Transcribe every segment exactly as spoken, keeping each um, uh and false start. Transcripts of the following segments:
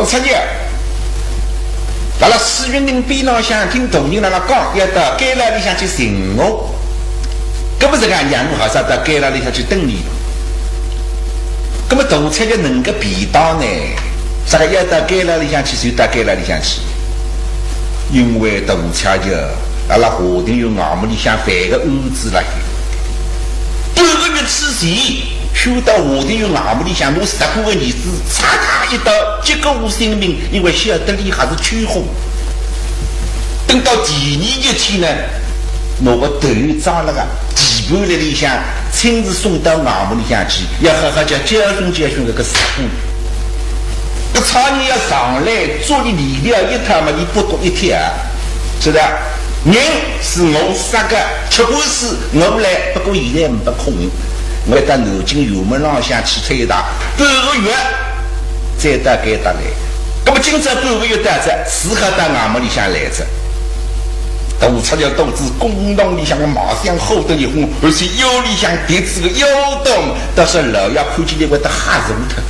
出去，辣辣紫云亭边浪向听大人辣辣讲，要到监牢里向去寻我。搿么搿个娘，我还是要到监牢里向去等伊。搿么大出去能个便当呢？啥个要到监牢里向去，就到监牢里向去。因为大出去辣辣华亭县衙门里向犯个案子辣海。 半个月之前，收到华亭县衙门里向拿十个儿子，嚓嚓一刀，结果无性命，因为晓得伊还是秋红。等到第二日天呢，拿个头装了个提盘来里向，亲自送到衙门里向去，要好好叫教训教训搿个死货。搿差人要上来，捉伊连了一套嘛，伊不多一天啊。是的，人是我杀个，吃官司我来，不过现在没空。 我到南京衙门浪向去推一趟，半个月再到该搭来。那么今朝半个月到哉，是好到衙门里向来哉。大出去肚子公堂里向个麻香火得热火，而且腰里向别仔个腰带，倒是老爷看见伊会得吓死脱。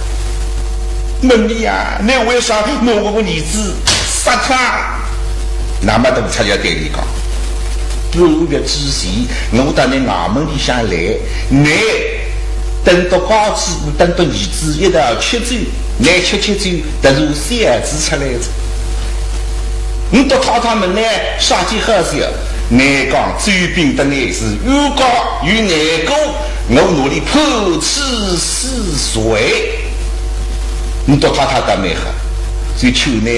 问伊呀，你为啥拿我个儿子杀脱啊？那么大出去对伊讲，半个月之前，我到你衙门里向来，你 等到家主婆，等到儿子一道吃酒，乃吃吃酒，突然小子出来哉。你到太太问呢，啥体好笑？乃讲周兵的乃是冤家与难过，我拿伊判处死罪。你到太太倒蛮好，就求呢，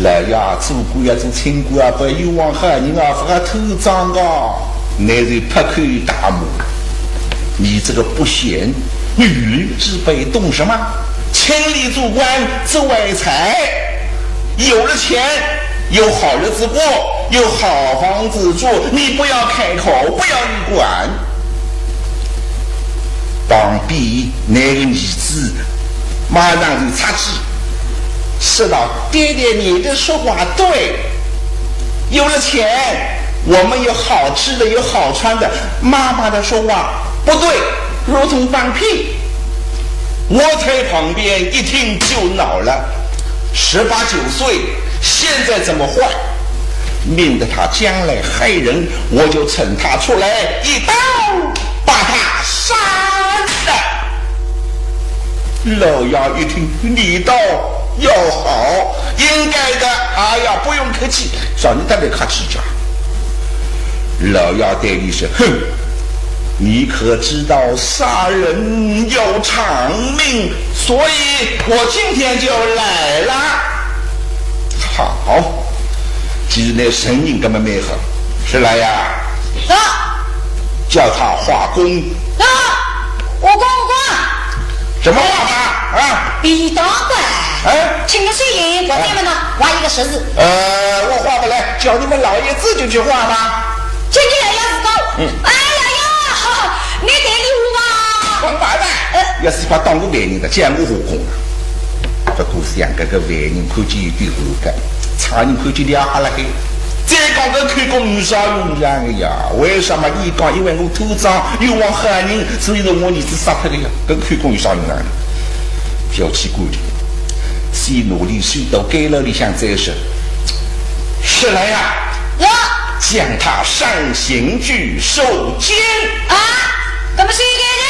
老爷做官呀，做清官啊，勿要冤枉好人啊，勿好偷赃啊。 乃是拍口大骂：“你这个不贤，女流之辈懂什么？千里做官做为财，有了钱，有好日子过，有好房子住，你不要开口，不要你管。”旁边那个儿子马上就插嘴，说道：“爹爹，你的说话对，有了钱，我们有好吃的，有好穿的，妈妈的说话不对，如同放屁。”我在旁边一听就恼了，十八九岁，现在这么坏，免得他将来害人，我就趁他出来一刀把他杀了。 老爷一听，你倒要好，应该的。哎呀，不用客气，找你特别客气讲。老爷对伊说：“哼，你可知道杀人要偿命，所以我今天就来了。”好，既然你承认，那么蛮好，是来呀。啊，叫他画供。啊，我讲，我讲。怎么画法啊？便当个。哎？请个水印，我这么呢，画一个十字。呃，我画不来，叫你们老爷自己去画吧。请你老爷自家。嗯。哎呀呀，你代理我吧。王八蛋，呃。要是把当我犯人的，叫我画供啊。不过想搿个犯人看见有点后悔，差人看见伊也吓了海。再讲搿口供有啥用场个呀？为什么伊讲，因为我偷赃，冤枉好人，所以说我儿子杀脱个呀。搿口供有啥用场呢？勿要去管伊，先拿伊送到监牢里向再说。是来呀。有。将他上刑具受监。啊，搿么是一个人。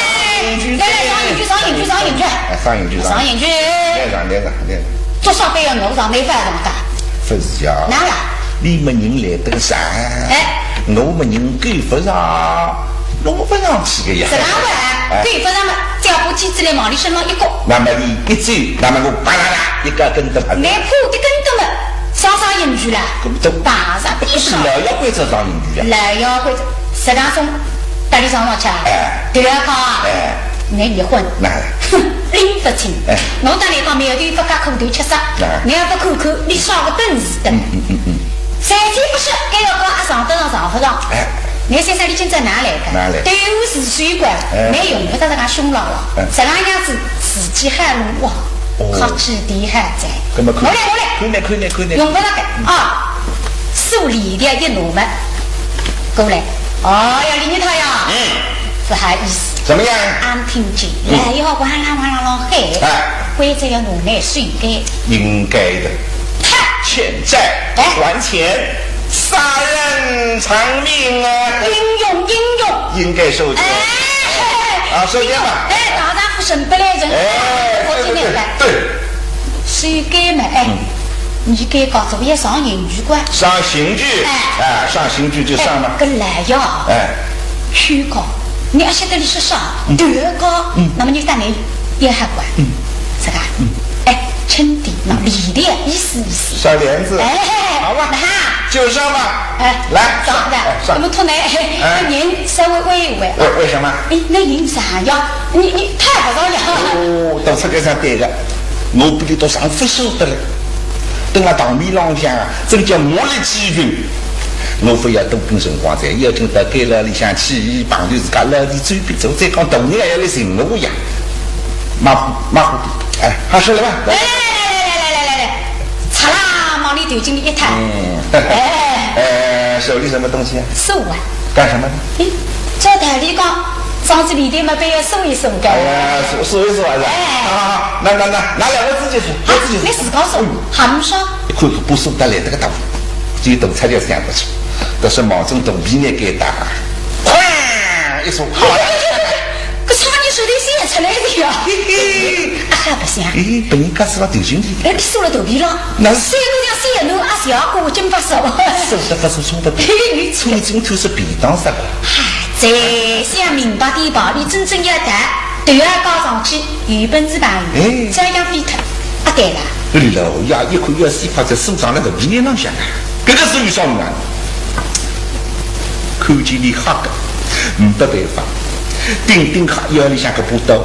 上刑具，来来，上刑具，上刑具，上刑具。哎，上刑具，上刑具。上刑具。来上，来上，来上。做啥非要我上，没法上的。勿是呀。哪了？你们人来得上，哎。我们人够勿上，弄勿上去个呀。是哪会？哎。够勿上嘛，只要把机子来往里身上一搁。那么你一走，那么我啪啦啦，一个跟头。你扑一跟头嘛，上上刑具了。搿么都打上边上。不是老爷关照上刑具啊？老爷关照，实当中 搭伊上上去啊？哎。对啊，讲啊，哎。你离婚，哪哼，拎勿清。哎。我搭你讲，苗头勿加苦头吃煞，哎。你也勿看看，你啥个本事的？嗯，嗯，嗯，嗯。三天不说，该要讲啊，上得上，上勿上。哎。你先生，你今朝哪来的？哪来？对我是水管，哎。你用勿着搿个凶牢牢，哎。实梗样子，自己喊我，哦。靠自己喊噻。搿么看，我来，我来。看呢，看呢，看呢。用勿着的啊，手里的一拿嘛，过来。哦呀，李二太呀。嗯。 不好意思，怎么样？俺听见，嗯。来要哇啦哇啦啦喊，哎。规则要弄来水该。应该的。他欠债哎。还钱，杀人偿命啊！英勇，英勇。应该受罰。哎。啊，受罰吧。哎，大丈夫审不来人，哎，我今天来。对，对，对，对。水该嘛，哎，嗯。你该搞作业上刑具关。上刑具？哎。哎，上刑具就上吧。哎，跟来要。哎。去搞。 你阿晓得你说啥？嗯。对个，嗯。那么你打你也还管。嗯。是吧？嗯。哎，轻点，那力点，意思意思。小莲子。哎，好吧，那就上吧。哎，来，上的，哎，上。那么托呢，哎。人稍微喂一喂啊。为，为什么？哎，那人啥呀？你，你太不着了。哦，到这个上对个，我不知道上不晓得了。 蹲辣堂面浪向啊，真叫目力几云。我勿要多根辰光哉，要紧到监牢里向去，碰头自家老弟走边走，再讲大人还要来寻我呀。马虎，马虎点，哎，好，收了吧。来来来来来来来来来，擦啦，往里头进去一探。嗯。哎。呃，手里什么东西啊？手啊。干什么的？哎，照道理讲，装子里头嘛，不要收一收的。哎呀，收，收一收啊，是吧？哎。啊，那，那，那，拿来，我自己收，我自己收。你自家收，嗯。还不说？一看搿把手拿来，这个大，这个大菜就想得出，但是望准肚皮呢给打，哐一收，好了。搿差点手里血出来的呀。嘿嘿。啊，还不像。哎，被人家说了头颈里。哎，你收了肚皮了？那是。手都像血流啊，小姑金发手。收得不是，收得不是。嘿，你出来真头是便当啥个？哎，再想明白点吧，你真正要谈，头要高上去，有本事吧？哎。照样飞脱。啊，对了。哎，老爷一看要死，趴在手上那个皮囊浪向啊，搿个是有啥用啊？看见伊吓个，没得办法，顶顶吓腰里向搿把刀，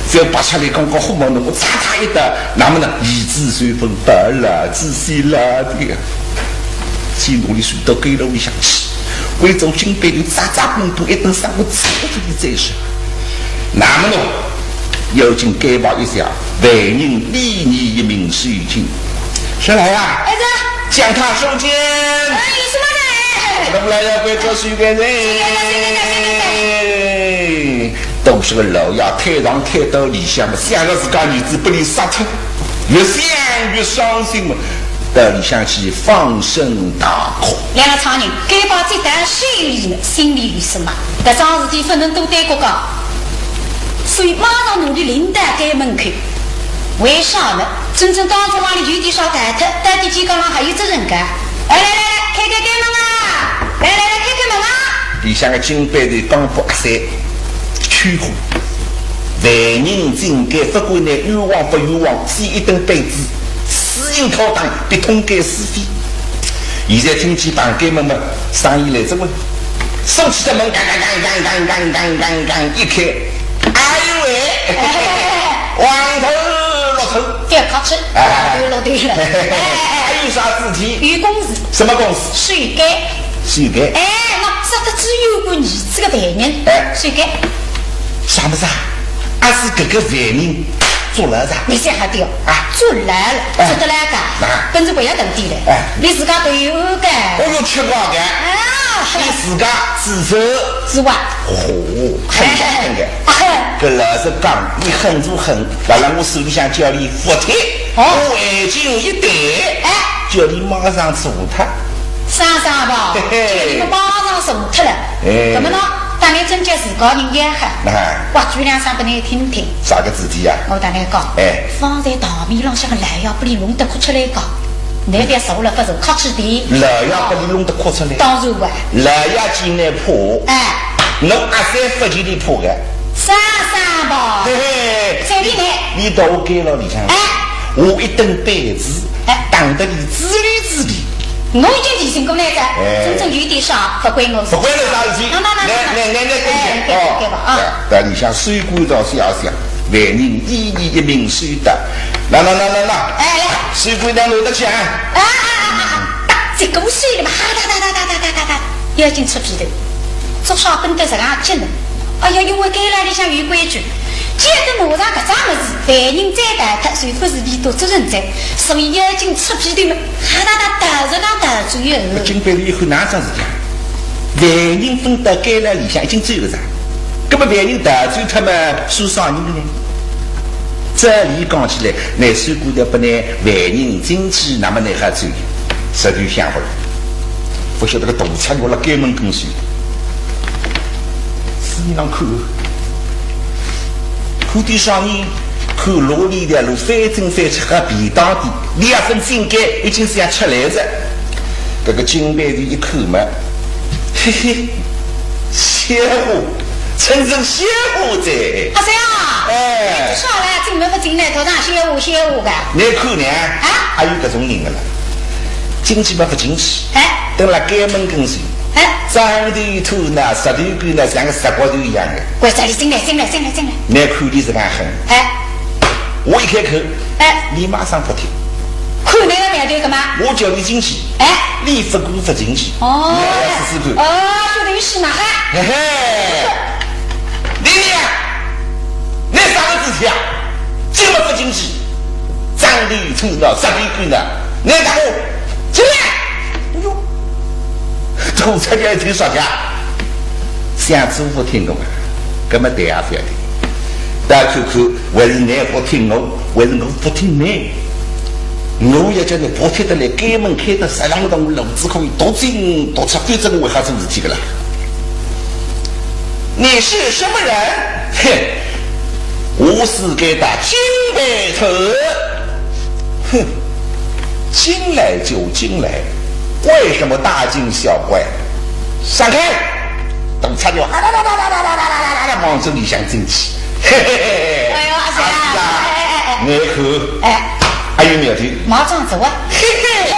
再拔出来刚刚好嘛，我嚓嚓一刀，那么呢，一子随风，得了，仔细了的。 先拿伊送到监牢里向去，为做金杯头扎扎稳稳一顿生活，吃不出伊再说。那么呢，要紧该拔一下，犯人李毅一名手钳。是来呀，儿子。将他收监。哎，什么人？我们来要关照水监人。都是个老爷，推上推到里向嘛，想着自家儿子被伊杀脱，越想越伤心嘛。 到里向去放声大哭。两个差人，该把这单心里呢，心里有数嘛。搿桩事体勿能多对过讲，所以马上拿伊领到该门口。为啥呢？真正当中往里有点啥逃脱，到底监牢浪还有责任感。哎，来来来，开开该门啊！来来来，开开门啊！里向个金杯头刚把阿三去火，犯人进监，不管伊冤枉不冤枉，搿一顿板子， 死刑拷打，逼通奸死飞。现在听见碰见门嘛，生意来着嘛，锁起只门，当当当当当当当当当一开，哎呦喂，黄头绿头，覅客气，哎，黄头绿头了。哎，还有啥事体？有公事。什么公事？水监。水监。哎，那杀脱仔有个儿子个犯人，哎，水监。啥物事啊？阿是搿个犯人 捉牢哉。你想好的哦？啊。捉牢了，哎。捉得牢个，啊。本事勿要等地嘞。哎。你自家都有个。我有吃过的。啊。你自家自首。是哇。哦，很感动的。哎。搿老实讲，你很就很，辣辣我手里向叫你服帖，哦。我眼睛一对，哎。叫你马上做脱。 上上吧，嘿嘿。就你们马上送脱了。哎。那么呢，当然真叫自家人也好。哎。我举两声拨你听听。啥个事体呀？我搭你讲，哎。方才大面浪向个老爷拨伊弄得哭出来个，侬覅说了勿是客气的。老爷拨伊弄得哭出来？当然哇。老爷见侬怕，哎。侬阿三勿见伊怕个。上上吧。嘿嘿。随便侬。你到我监牢里向，哎。我一顿板子，哎。打得伊支离支离。 我已经提醒过侬了，哎。真正有点啥，勿关我事。勿关侬啥事体。那，那，那，那，那，那，那，那，哎，对吧，哦，对吧，啊。对，对，你想，水鬼倒是要想，万人一一一名水的。那，那，那，那，那，哎，来。水鬼到哪搭去啊？啊，啊，啊，啊，啊，这个水了嘛，哈哒哒哒哒哒哒哒哒，要紧出皮头，做啥奔得这样近呢？ 哎呀，因为监牢里向有规矩，只要是马上搿桩物事，犯人再逃脱，就勿是伊做责任哉，所以要紧出皮头嘛，哈哒哒逃着呢，逃走哟。搿金杯头一看哪桩事体啊？犯人奔到监牢里向已经走了哉，搿么犯人逃走脱么，算啥人呢？照理讲起来，倷算过得拨倷犯人进去，那么倷好走，实在想勿来。勿晓得个大贼我辣该门跟首，是你能看，看点啥呢？看路里的路翻进翻出个便当的，两分钟该已经是要出来了。搿个金背头一看嘛，嘿嘿， 小伙，真正小伙子。阿三啊，哎。你说了，进门勿进来，头上小伙小伙个。倷看呢？啊？还有搿种人个啦，进去嘛勿进去，哎。蹲辣该门跟首，哎。张头吐脑，舌头干呢，像个石骨头一样个。关照伊进来，进来，进来，进来。倷看伊是蛮狠。哎。我一开口，哎。伊马上勿听。看倷个苗头干嘛？我叫伊进去，哎。伊勿敢勿进去。哦。倷试试看。哦，晓得伊是哪哈？ 嘿嘿，丽丽啊，倷啥个事体啊？进么勿进去？张头吐脑，舌头干呢，倷大哥，进来！哎哟，大贼一听啥个？想做勿听个嘛，搿么对也勿要听。大家看看，还是倷勿听我，还是我勿听倷？ 我要叫倷服帖得来，该门开得实让得我路子可以独进独出，反正我还做事体个啦。你是什么人？哼，我是个大金背头。哼，进来就进来，为什么大惊小怪？闪开！大贼就啊啦啦啦啦啦啦啦啦啦啦往这里向进去。嘿嘿嘿嘿。哎呦，阿三啊，阿三啊，哎哎哎哎。倷看，哎。 还有苗头。马上走啊。嘿嘿，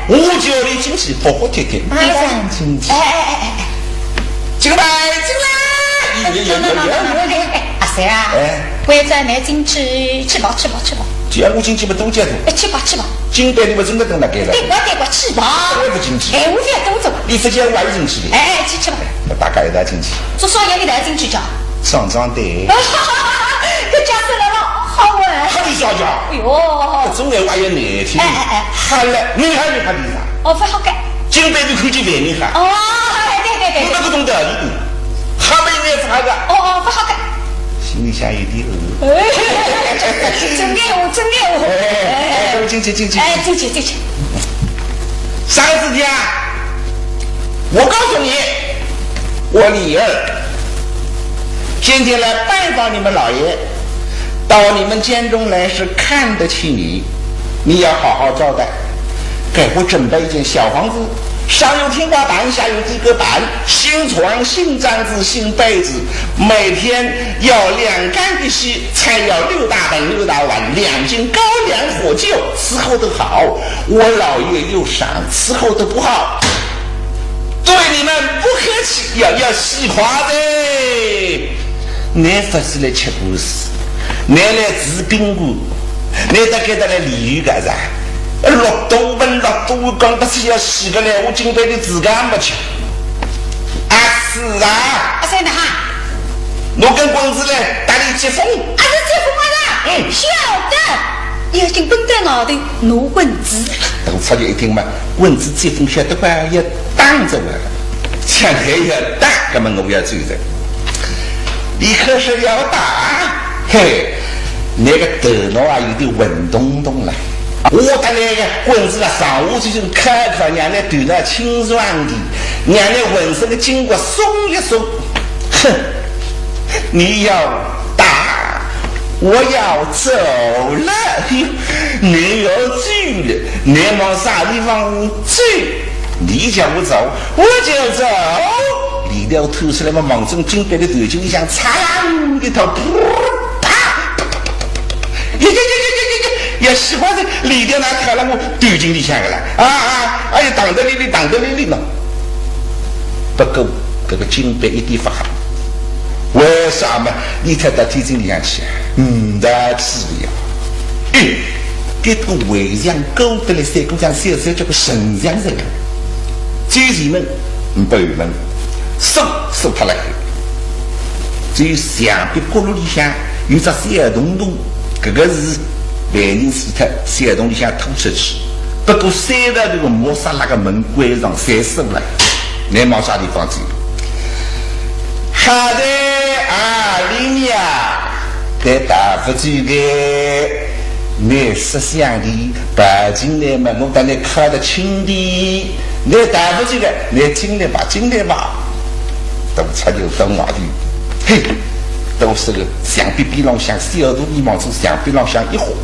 我叫伊进去，服服帖帖，哎，马上进去。哎哎哎哎哎。进来，进来。有有有有有有。哎，阿三啊，哎。关照倷进去，去吧去吧去吧。叫我进去嘛，多叫我。哎，去吧去吧。金背头嘛，真个蹲辣该了。对，我对，我去吧。我勿进去。哎，我覅多走。伊勿叫我也进去的。哎哎，去去吧。大家一道进去。做啥要一道进去叫？ 上上台。搿家伙来了，好玩。哈里啥家？哎呦。搿种闲话也难听。哎哎哎。哈了，你哈你哈里啥？哦，勿好个。金背头看见犯人哈。哦，哎，对对对对。侬搿个懂道理的，哈没人啥个。哦哦，勿好个。心里想有点恶。哎，真爱护，真爱护。哎，哎，哎，进去，进去。哎，进去，进去。啥个事体啊？我告诉你，我李二 今天来拜访你们老爷，到你们监中来是看得起你，你要好好招待。给我准备一间小房子，上有天花板，下有地隔板，新床、新毡子、新被子，每天要两缸一稀，菜要六大盆六大碗，两斤高粱火酒，伺候得好，我老爷又赏；伺候得不好， 对你们不客气，要要死快的。倷勿是来吃官司，倷来治病个，倷到该搭来旅游个啥？落肚门落肚讲得是要死个嘞，我金背头自家没吃。啊，是啊。阿三哪哈？拿根棍子来搭伊接风。啊，是接风啊啦？嗯。晓得。 要紧奔到外头拿棍子。大贼一听嘛，棍子接风晓得快要打着我了，像还要打，那么我要走了。你可是要打？嘿，那个头脑啊有点混沌沌了。我的那个棍子啊，上下就是敲敲，让那头脑清爽点，让那浑身的筋骨松一松。哼，你要打， 我要走了。你要走了，你往啥地方走？你叫我走，我就走。李调吐出来嘛，望准金背头头颈里向嚓啷一刀，噗，啪，啪，啪，啪，啪，呀呀呀呀呀呀呀，要死快哉，李调哪逃了我头颈里向个了？啊啊，哎呀，打得哩哩，打得哩哩呢。不过，搿个金背一点发汗。 为啥么？伊跳到天井里向去，嗯，大气呀。哎，搿个围墙高得来，三个像小小叫个神像似的，最前门，嗯，后门，锁，锁脱了。只有墙壁角落里向有只小洞洞，搿个是犯人死脱，小洞里向拖出去。不过三道头个木塞拉个门关上，侪锁了，倷往啥地方走？ 好的，啊，李娘，搿大勿走个，倷识相个，跑进来嘛，我搭倷客得亲个，倷大勿走个，倷进来吧，进来吧。大出就到外头，嘿，到搿个墙壁边浪向，小肚皮望仔墙壁浪向一豁，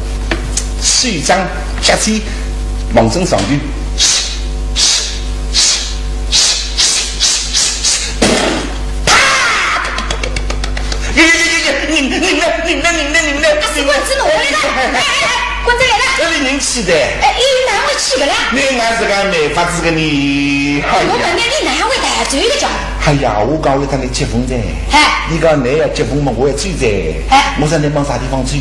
手掌夹起，望准上头，嘘，嘘，嘘，嘘，嘘，嘘，嘘，嘘，啪！ 耶耶耶耶耶，人，人呢？人呢？人呢？人呢？啊，是棍子弄过来的。哎，哎，哎，棍子来了。这里人气的。哎，哎，哪会气个啦？你俺是个没法子个呢。哎呀。我问你，你哪会带罪的叫？哎呀，我讲我搭你结婚的。哎。你讲你要结婚嘛，我要走的。哎。我说你往啥地方走？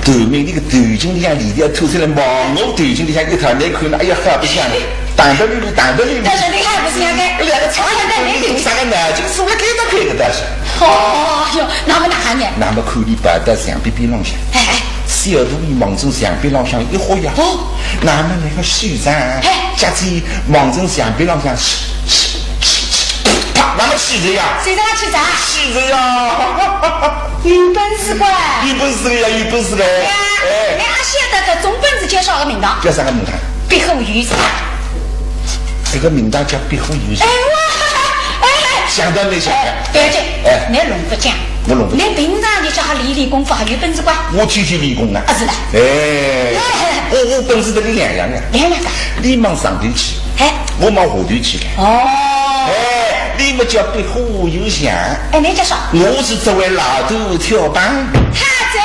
对面那个头颈里向里头吐出来嘛，我头颈里向一条内裤呢，哎呀，好不像。 打得绿绿，打得绿绿。但是你还不是应该，两个差一点，你懂啥个呢？就是为了给他配个，但是。哦哟，那么哪呢？那么看你跑到墙壁边浪向，哎，哎。小肚皮望准墙壁浪向一豁呀。哦。那么那个手掌，哎。夹起望准墙壁浪向，嘘，嘘，嘘，嘘，啪，那么气的呀。谁让他去砸？气的呀。有本事个。有本事的呀，有本事的。哎呀，哎。哎，阿晓得搿种本事叫啥个名堂？叫啥个名堂？ 壁虎有象。这个名堂叫壁虎有象。哎，哇，哎，想到没想到？哎，对对，哎。你弄不讲，我弄不讲。你平常就叫他练练功夫，还有本事个？我天天练功啊。啊，是的。哎，哎。我，我本事跟你两样啊。两样啊。你往上头去，哎。我往下头去。哦。哎，你们叫壁虎有象。哎，你叫啥？我是这位老头跳板。他在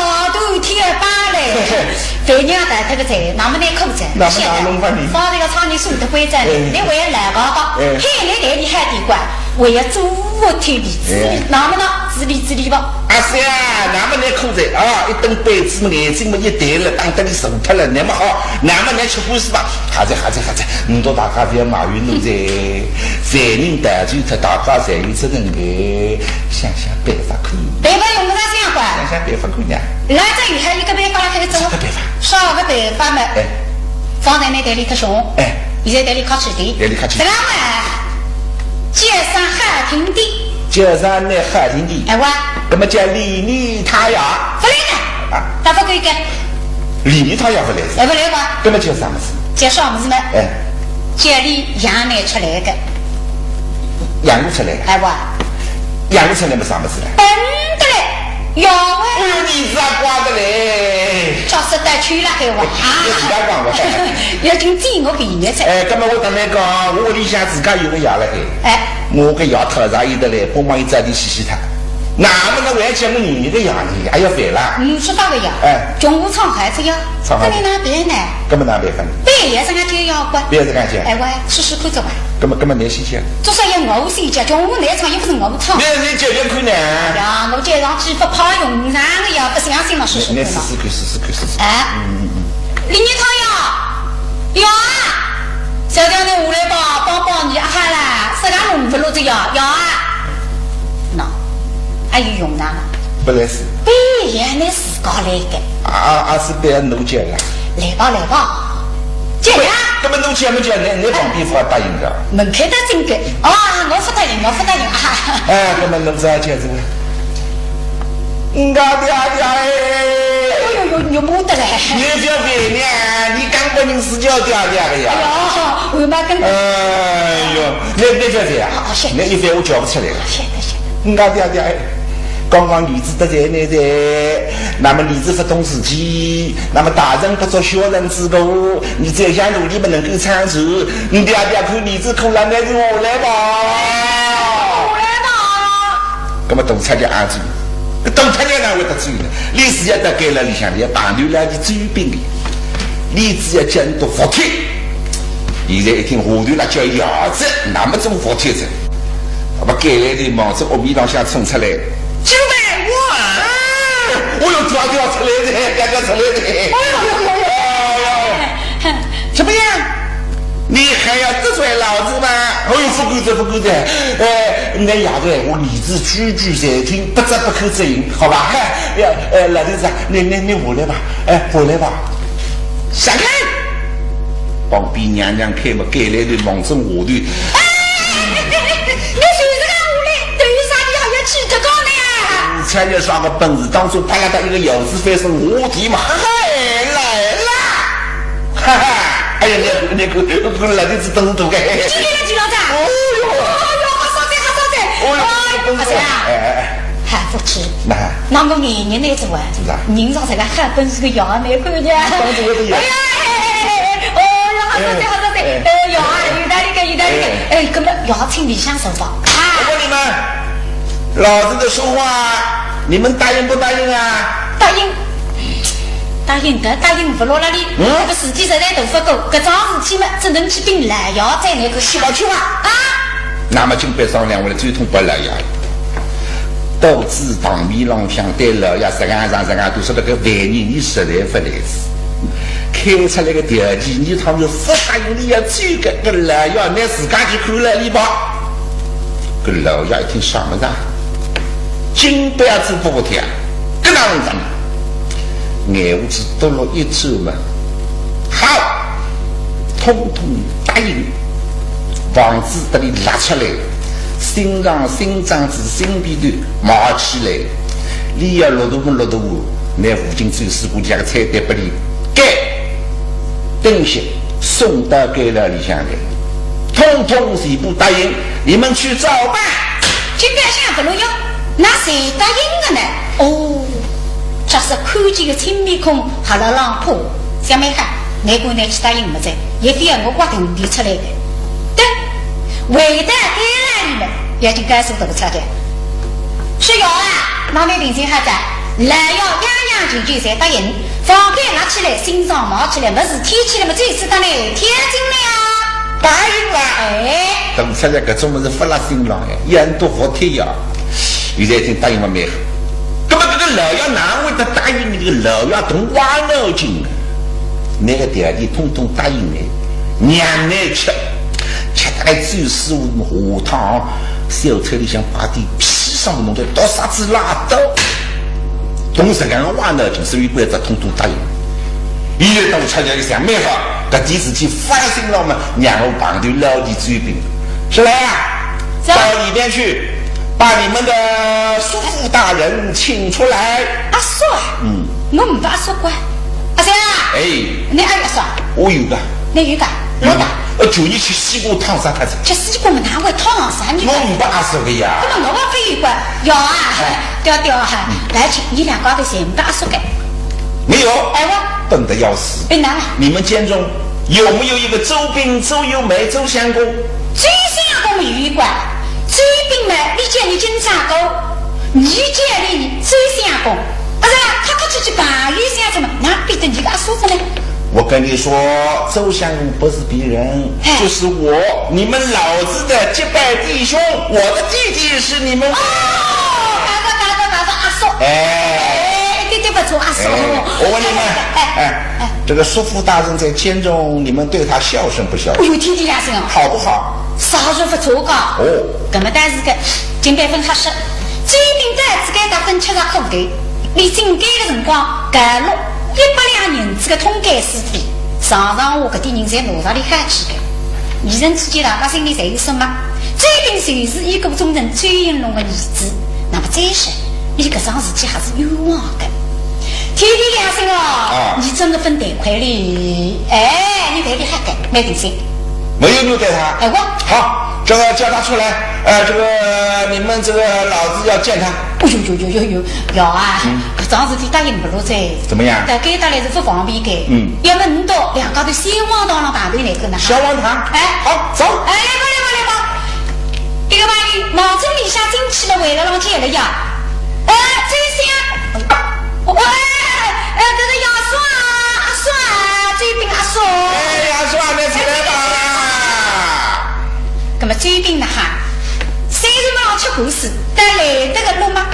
老头跳板嘞。 肥娘带脱个菜，那么难看不着。那么哪弄法呢？现在放这个唱你手的规则呢，哎。你为了来搞搞，哎。嘿，你带你海底管，为了做我天地之理，哎。那么呢，治理治理吧。阿三啊，那么难看着啊，一顿板子嘛，眼睛嘛一呆了，打得你受脱了，那么好，那么难吃官司吧？好哉，好哉，好哉，你到大家覅埋怨侬哉，罪人带罪脱，大家侪有责任的，想想办法看。办法用不着想管。想想办法看呀。 来，这雨还一个办法开始走。啥个办法？啥个办法嘛？哎。方才那店里可凶，哎。现在店里靠吃的。店里靠吃。这个嘛，介绍好听的。介绍那好听的。哎，哇。那么叫里里他呀。不来的。啊。他不给个。里里他呀不来的。哎，不来吧。那么叫啥么事？叫啥么事嘛？哎。叫你养你出来的。养我出来的？哎，哇。养我出来么啥么事呢？笨的嘞。 要啊。哎呦，儿子啊，乖的嘞。叫是带去了，给我啊。要自家讲我。要听见我给你说。哎，那么我跟你讲，我屋里向自家有个爷了嘿。哎。我个爷讨债有的嘞，帮忙一早点洗洗他。那么呢，我还讲我女儿个爷呢，还要烦了。嗯，是大个爷。哎。穷无唱孩子呀，唱孩子。那你哪办呢？那么哪办法呢？别也是俺就要管。别是俺讲。哎，我试试看走吧。 那么，那么你先讲。至少要我先讲，叫我来唱，又不是我唱。那你讲讲看呢？呀，我叫上去不怕用场的呀，不相信了，试试看了。你，你试试看，试试看，试试看。哎，嗯，嗯，嗯。李二头呀，呀，小姐你下来吧，帮帮你啊，好啦，自家弄不落这呀，呀。喏，还有用场了。不来事。对呀，你自家来的。啊，啊，是别人弄讲呀。来吧，来吧。 这样。那么侬讲么讲，你，你旁边不要答应的。门开得紧个。啊，我不答应，我不答应啊。哎，那么侬再讲这个。我爹爹哎。哎呦呦呦，肉麻得嘞。你不要别呢，你刚把人死叫爹爹的呀。哎呦，我妈跟哎呦，你，你不要这样。哦，谢谢。你一翻我叫不出来了。谢谢，谢谢。 我爹爹哎，刚刚儿子得罪你的，那么儿子不懂事体，那么大人不做小人之过，你这样努力不能够撑住，你爹爹看儿子苦了，那就下来吧。下来吧。那么大出个儿子，大出个哪会得罪呢？你是要到监牢里向，要碰头了，你追兵的，你只要讲到服帖。 现在一听下头那叫爷子，那么种服帖子，那么该来的望仔屋面浪向冲出来。这个我啊，我又跳跳出来的，刚刚出来的。哎呦呦呦呦！哎呦，怎么样？你还要得罪老子吗？哎呦，不敢的，不敢的。哎，那爷子，我儿子句句在听，不折不扣执行，好吧？哎，哎，老头子啊，你，你，你下来吧，哎，下来吧。 啥个？旁边娘娘开门，该来的望准下头。哎，你就是个无赖，等于啥你还要气这个？看你耍个本事，当初啪啦嗒一个腰子翻身，我的妈，嗨，来啦！哈哈，哎呀，你看，你看，我老头子本事大个。今天的几老张？哦哟，哦哟，好少仔，好少仔。哦哟，哦，本事大。阿三啊，哎，哎，哎。还不吃。那，那我年年来做啊，是不是啊？人上这个还本事个样没看见。当初我都有。哎呀，哎，哎，哎，哎，哦哟，好少仔，好少仔。哎，哎，有啊，有道理个，有道理个。哎。哎，根本要请你享受吧。啊。我问你们， 老子的说话，你们答应不答应啊？答应，答应的，答应勿落了哩。嗯？搿个事体实在大勿过，搿桩事体嘛，只能去禀老爷再那个。去吧，去吧。啊？那么金杯商量，为了最痛快老爷，到仔堂面浪向对老爷实梗实梗实梗，都说搿个犯人伊实在勿来事。开出来个条件，伊他们勿答应，你要追个，搿老爷拿自家去看了哩吧。 搿老爷一听啥物事啊？金杯子勿服帖，搿哪能讲？眼珠子多了一转嘛。好，统统答应，房子搭里拉出来，新床新帐子新被头买起来，你要落肚勿落肚，拿附近最师傅家个菜单拨你改。 东西送到监牢里向来，统统全部答应，你们去照办。金杯商量勿落腰，那谁答应的呢？哦，假使看见个青面孔还辣浪哭，想蛮好，难怪拿去答应么子，也非要我挖点地出来的。等，回到监牢里面，要紧告诉大家的。是有啊，那你领进好的，老爷样样件件侪答应， 房间拿起来，新床买起来，物事添起来么，最次当然添进来啊。答应了。哎。等出来搿种物事勿辣心浪呀，一人都服帖呀。现在已经答应了蛮好。搿么搿个老爷哪会得答应呢？搿个老爷动歪脑筋啊，拿个条件统统答应了，让伊吃，吃得来最舒服，下趟小菜里向摆点砒霜弄得毒杀子拉倒。 动实梗个歪脑筋，所以关照统统答应。现在到出来一想，蛮好，搿件事体发生了嘛，让我碰头老弟周斌。是来啊，走。到里面去，把你们的叔父大人请出来。阿叔啊？嗯。我没阿叔个。阿三啊？哎。你阿有阿叔啊？我有个。你有个？老大？呃，就你吃西瓜汤啥他吃西瓜么哪会汤啥你？我没阿叔个呀。那么我勿有个。有啊。哎。 对啊，对啊，哈，嗯。而且你两家头侪没阿叔个。没有。哎，我笨得要死。哎，哪了？你们监中有没有一个周斌、周玉梅、周相公？周相公有一个，周斌嘛，你叫你金相公，你叫你周相公，啊，是啊，客客气气朋友相公嘛，哪比得你个阿叔个呢？ 我跟你说，周相公不是别人，哎。就是我，你们老子的结拜弟兄，我的弟弟是你们。哦，大哥，大哥，大哥，阿叔。哎。哎，对对，不错，阿叔。哎，我问你们，哎，哎，哎。这个叔父大人在监中，你们对他孝顺不孝顺？哎呦，天地良心哦。好不好？啥说不错个。哦。搿么但是个，金杯分合适，金杯带子该搭分吃着苦头。 伊进监个辰光，搿落一百两银子个通监使费，常常我搿点人侪拿着里喊去个。二人之间大家心里侪有数嘛。周斌就是一个中人周应龙个儿子，那么再说，伊搿桩事体还是冤枉个。天地良心哦，啊。你真个分得亏哩，哎，你对伊还个，没定心。没有你对他？哎，我。好，这个叫他出来，呃，这个你们这个老子要见他。 哎呦呦呦呦呦，要啊，嗯。搿桩事体答应勿落哉。怎么样？大概搭来是勿方便个。嗯。要么你到两家头小王堂浪碰头来个呢。小王堂？哎。好，走。哎，来吧，来吧，来吧。一个朋友，望仔里向进去了，回来浪去了呀。哎，这些，喂，哎，搿个阿叔啊，阿叔啊，周斌阿叔。哎，阿叔啊，你起来吧。搿么周斌呢哈，虽然讲吃官司， 但来得个落嘛。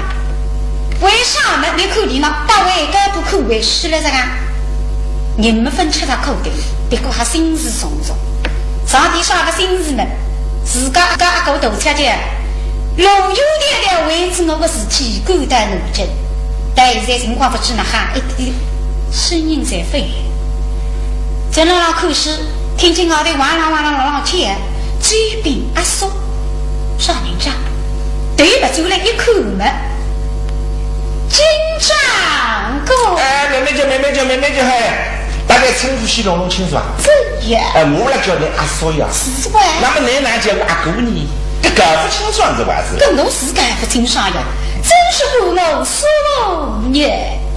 为啥呢？你看伊呢，到外头不看为师了这个，人没分吃着苦头，不过还心事重重。上天上个心事呢，自家阿哥阿哥大姐姐，龙游爹爹为仔我个事体感到难过，但现在情况不知哪哈，一点声音侪没有。正辣辣看书，听见外头哇啦哇啦啦啦叫，周斌阿叔。 啥人家？对勿转来一看么，叫妹妹就好呀，大家称呼先弄弄清爽。这样。哎，我来叫你阿叔呀。是哇。那么侬哪叫我阿哥呢？搿搞勿清爽是吧？是。搿我是搞勿清爽呀，真是不能说呢。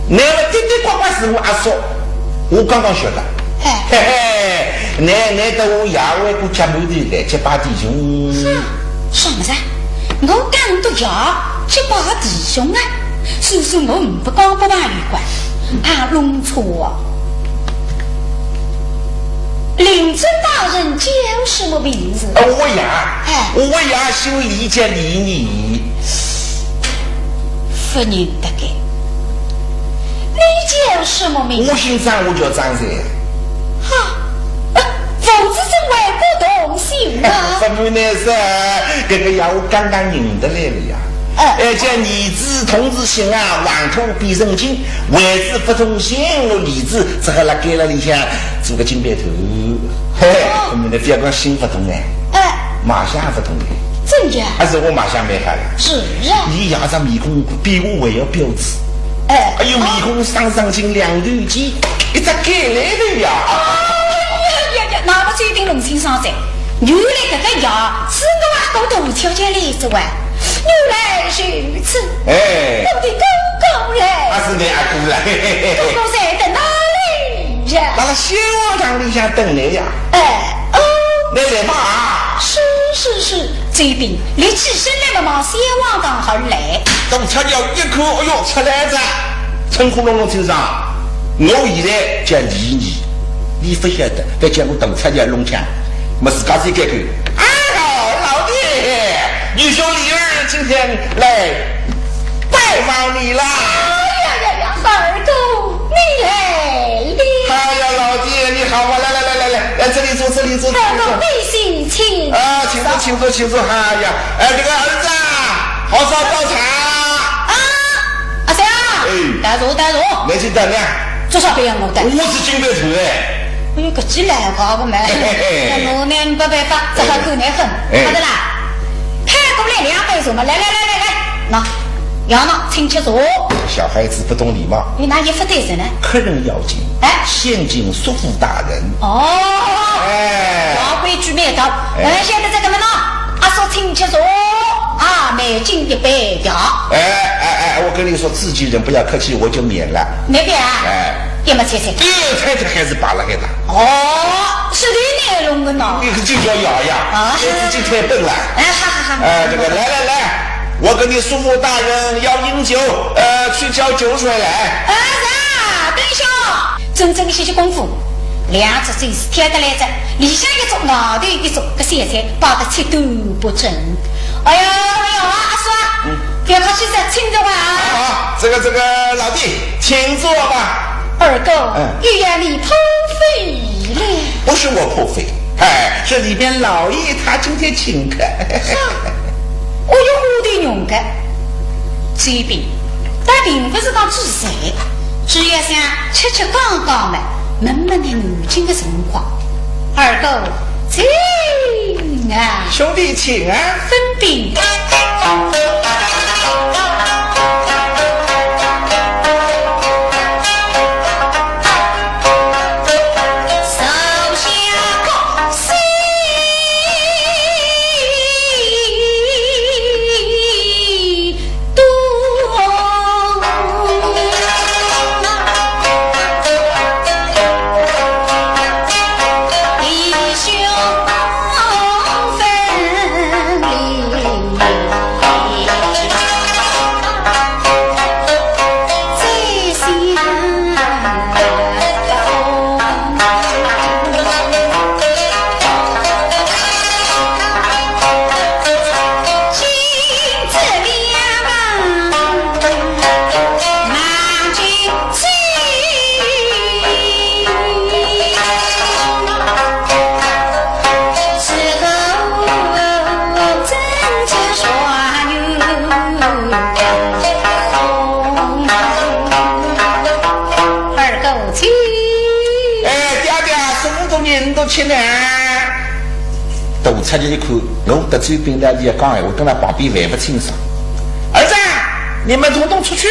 侬个的的呱呱是我阿叔，我刚刚晓得。哎。嘿嘿，侬侬搭我爷为过结拜弟弟，结拜弟兄。哈，什么噻？我讲到爷结拜弟兄啊，算算我勿讲勿大有关，怕弄错啊。令尊大人叫什么名字？啊，我爷，哎。我爷姓李，叫李义。勿认得个。你叫什么名字？我姓张，我叫张三。哈，呃，父子怎会不同姓啊？勿瞒侬说，搿个爷我刚刚认得来了呀。哎。哎，叫儿子同字姓啊，黄土变成金，为子勿同姓，我儿子只好辣监牢里向做个金班头。嘿嘿，哦。我们的勿要讲姓勿同哎，哎。卖相勿同哎。真的？还是我卖相蛮好的。是啊。伊爷只面孔比我还要标致。哎。哎呦，面孔生生金两头尖，一只橄榄头呀。哎呀呀呀，那么这一点弄清爽噻。 原来搿个爷是我阿哥大小姐来着哇，原来如此。哎。我的哥哥嘞？啊，是侬阿哥啦，嘿嘿嘿嘿。哥哥在等哪里呀？辣辣小王堂里向等侬呀。哎，哦。侬来嘛啊？是，是，是，这边立起身来了，往小王堂而来。大赤脚一看，哎哟，出来哉，称呼弄弄清爽。 我现在叫李义，你勿晓得，覅叫我大赤脚弄僵，么自家先改口。哎呀，老弟，愚兄李二今天来拜望你啦。哎呀呀呀，二哥，你来了。哎呀，老弟，你好啊，来来来来来，来这里坐，这里坐，这里坐。二哥，贵姓？请。啊，请坐，请坐，请坐。哎呀，哎，这个儿子啊，好好泡茶。啊， 阿三啊，哎。大叔，大叔。侬今朝呢？做啥勿让我带？我是金班头哎。哎哟，搿记来搞个嘛。嘿嘿嘿。那我呢，没办法，只好够难很。哎。好的啦，派过来两杯茶嘛，来来来来来，喏，要喏，请吃茶。小孩子不懂礼貌。你拿一副对着呢？客人要紧，哎。先敬叔父大人。哦。哎。老规矩蛮到，哎。哎，现在这个嘛喏，阿叔请吃茶，啊，美金一杯呀。哎，哎，哎，我跟你说，自己人不要客气，我就免了。那边啊，哎。也没菜菜。哎，菜菜还是摆了海的。哦，是你来弄的呢。你可就叫爷呀，啊。你自己太笨了。哎，好好好。哎，这个，来来来，我跟你叔父大人要饮酒，呃，去叫酒水来。儿子啊，等一下，真正的歇歇功夫。 两只嘴是挑得来着，里向一桌，外头一桌，搿小菜摆得七端八正。哎呀，哎呀，阿叔啊，嗯。覅客气哉，请坐啊。好，好，这个，这个老弟，请坐吧。二哥，嗯。又要你破费嘞。不是我破费，哎，是里边老爷他今天请客。哈，我有花头用个。这边，但并不是讲自在，主要想吃吃讲讲嘛。 问问你母亲的情况。二哥，请啊。兄弟，请啊。分禀。二哥，请。哎，爹爹，什么都人都请了。 大赤脚一看，我搭周斌辣里讲闲话，蹲辣旁边还勿清爽。儿子啊，你们统统出去！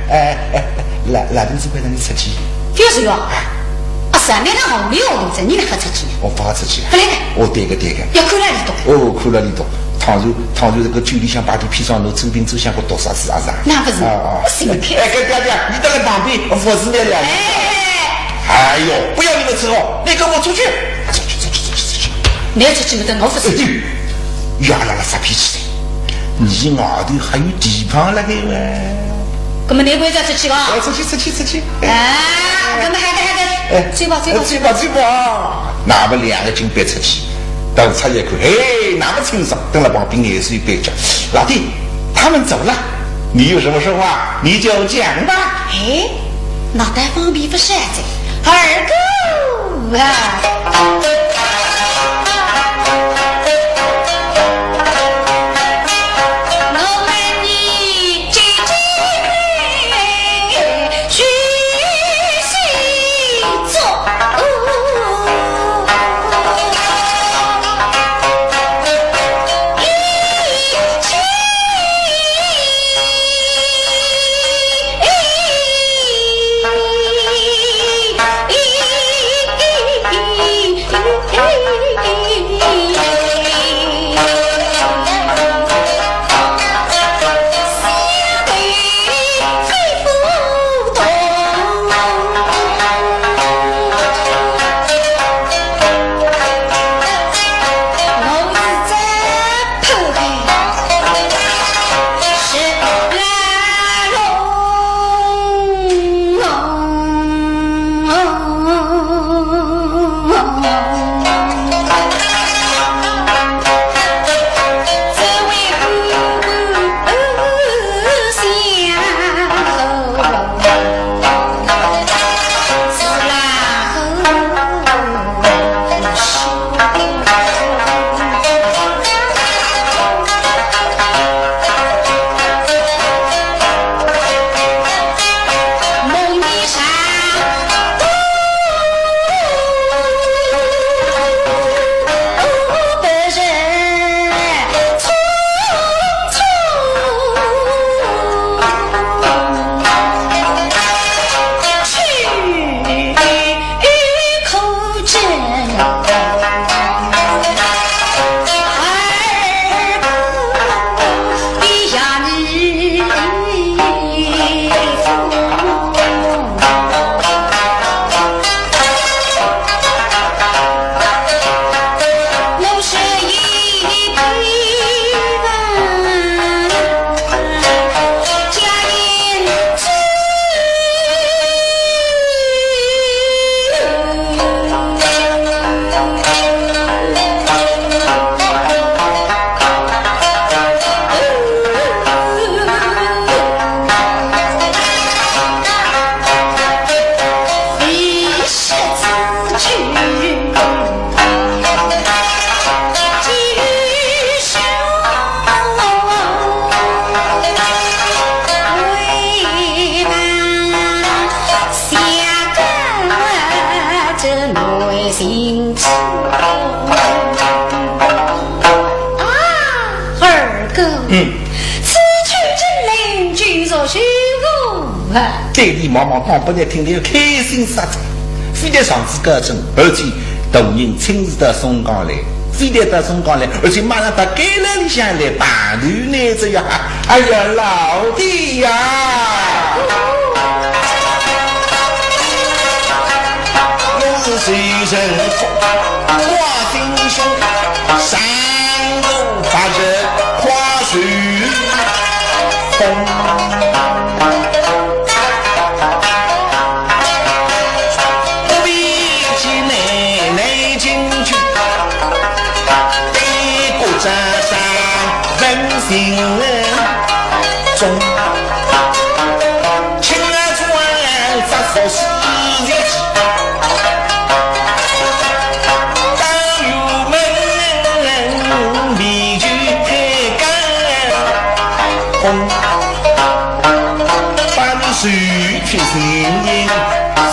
哎，哎，哎，老，老头子会得侬出去。勿要是要啊，啊，三年了，我没有留着，你哪哼出去呢？我勿出去。勿来个。哦，对个，对个。要看牢里笃。哦，看牢里笃。倘若，倘若搿个酒里向摆点砒霜，拿周平洲相国毒杀死啊是啊？那勿是，啊，啊。我信勿开。哎，搿爹爹，你蹲辣旁边服侍我了。哎。哎呦，不要你们伺候，你跟我出去。出去，出去，出去，出去。你要出去，勿得我服侍。哎，呀啦啦，啥脾气？你外头还有地方辣海哇？搿么你为啥出去个？哎，出去，出去，出去。哎。哎，搿么好个，好个，哎，走吧，走吧，哎，走吧，走吧。那么两个人便出去，到出去一看，哎，那么清爽，蹲辣旁边眼神一板，老弟，他们走了，你有什么说话，你就讲吧。哎，那倒方便勿少哉，二哥啊。啊，二哥，嗯。此去真来就若是我啊。对俚妈妈讲拨俚听，俚开心煞哉。非但上次高升，而且大人亲自到松江来，非但到松江来，而且马上到监牢里向来办案呢，这呀，哎呀，老弟呀！ 我是谁人？我心胸，山路发热，跨水风。不必气馁，来进去，对过这山人心中。 亲爱转这首诗一句，当有门里就开讲，把你手去心里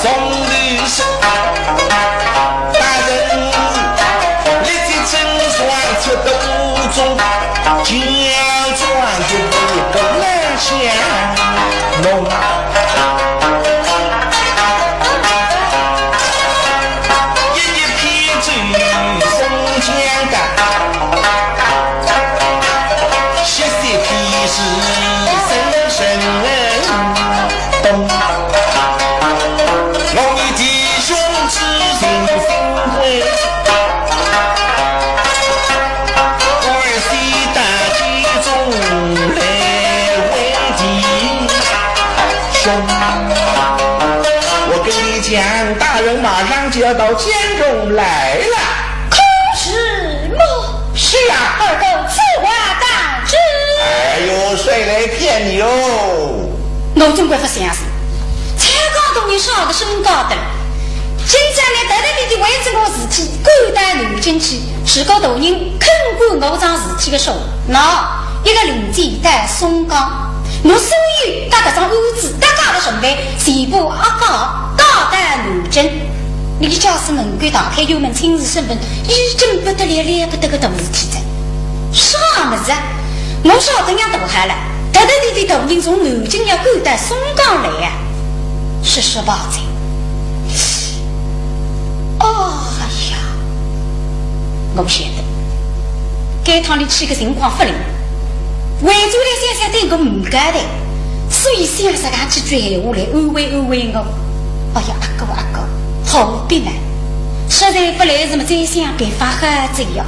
送的是。 大人立即整装出都中，见状就一个来相弄。我跟你讲，大人马上就要到监中来了。可是么？是啊。二哥，此话当真？哎呦，谁来骗你哦？我总归勿相信。才刚刚倷说个身高的，今朝呢，特特地地为这个事体赶到南京去，如果大人肯管我桩事体个说，喏，一个令箭到松江，我所有搭搿桩案子搭界个人犯，全部押解到南京。倷假使能够大开辕门，亲自审问，已经不得了了不得个大事体哉。啥物事啊？我晓得娘大好了，特特地地大人从南京要赶到松江来呀，是说吧哉。哦呀，我晓得，该趟倷去个情况勿灵，回转来想想对我勿交代，所以想着讲几句闲话来安慰安慰我。哎呀，阿哥阿哥，何必呢？实在勿来事么，再想办法好哉呀。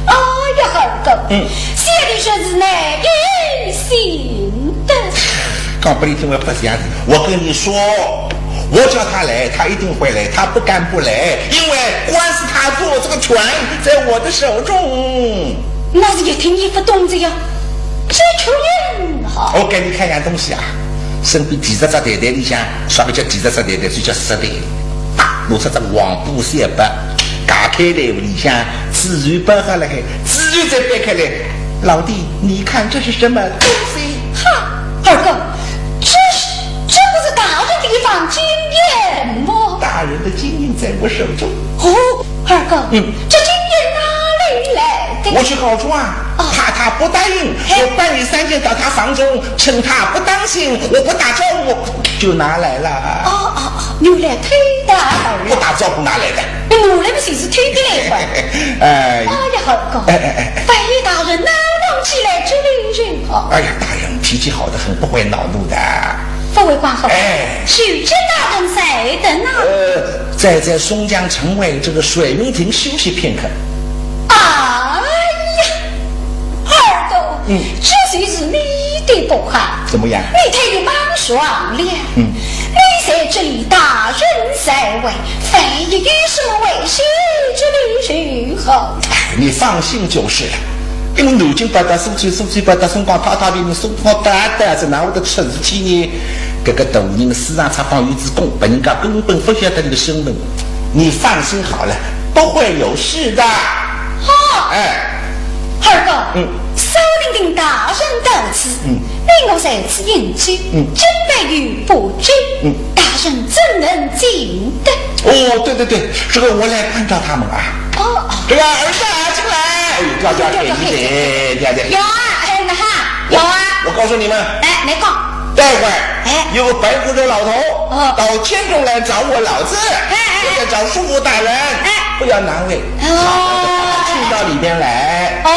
哎呀，二哥，嗯。小弟说是难以信的。讲拨倷听，我勿相信。我跟你说，我叫他来，他一定会来，他不敢不来，因为官司他做，这个权在我的手中。那是一听也勿懂哉呀，这可也好。我给你看样东西啊，身边几十只袋袋里向，啥个叫几十只袋袋？就叫十袋。拿出只黄布小包，解开来里向，纸船包好了海，纸船再掰开来，老弟，你看这是什么东西？哈，二哥，这是，这不是大人的一方金印吗？大人的金印在我手中。哦，二哥，嗯。这金印哪里来的？我去告状啊，啊。怕他不答应，嘿。我半夜三更到他房中，趁他不当心，我不打招呼就拿来了。哦，哦，哦，原来偷的啊。不打招呼拿来的。我来么就是偷的来的。哎。哎呀，二哥，哎，哎，哎，哎。万一大人恼怒起来，这里如何？哎呀，大人脾气好得很，不会恼怒的。不会管好。哎。许仙大人在的呢。呃，在，在松江城外这个水云亭休息片刻。哎呀，二哥，嗯。这就是你的不好。怎么样？你太有莽撞了。嗯。你在这里，大人在外，万一有什么危险，这里如何？哎，你放心就是了。因为南京拨到苏州，苏州拨到松江，太太平平，松江到到，这哪会得出事体呢？搿个大人书场插方有只弓，拨人家根本勿晓得你个身份。你放心好了，不会有事的。好。哎。二哥，嗯。稍停停大人到此，嗯。你我在此饮酒，嗯。敬杯与不敬，嗯。大人怎能进得？哦，对对对，这个我来关照他们啊。哦，哦。这个儿子啊，进来。哎，调调，给你点，调调。有啊，哎，那哈，有啊。我告诉你们，哎，没讲。待会儿，哎。有个白胡子老头，哦。到监中来找我老子，哎，哎，哎。我在找叔父大人，哎。不要难为，哦。请到里边来。哦，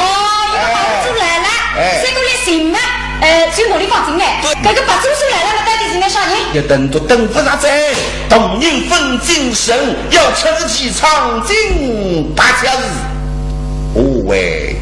有个白胡子来了，哎。先过来请吧。 呃，就我里放进来。对。搿个白胡子老头嘛，到底是眼啥人？也等都等勿着哉，大人分精神，要出去唱金八角子。哦喂，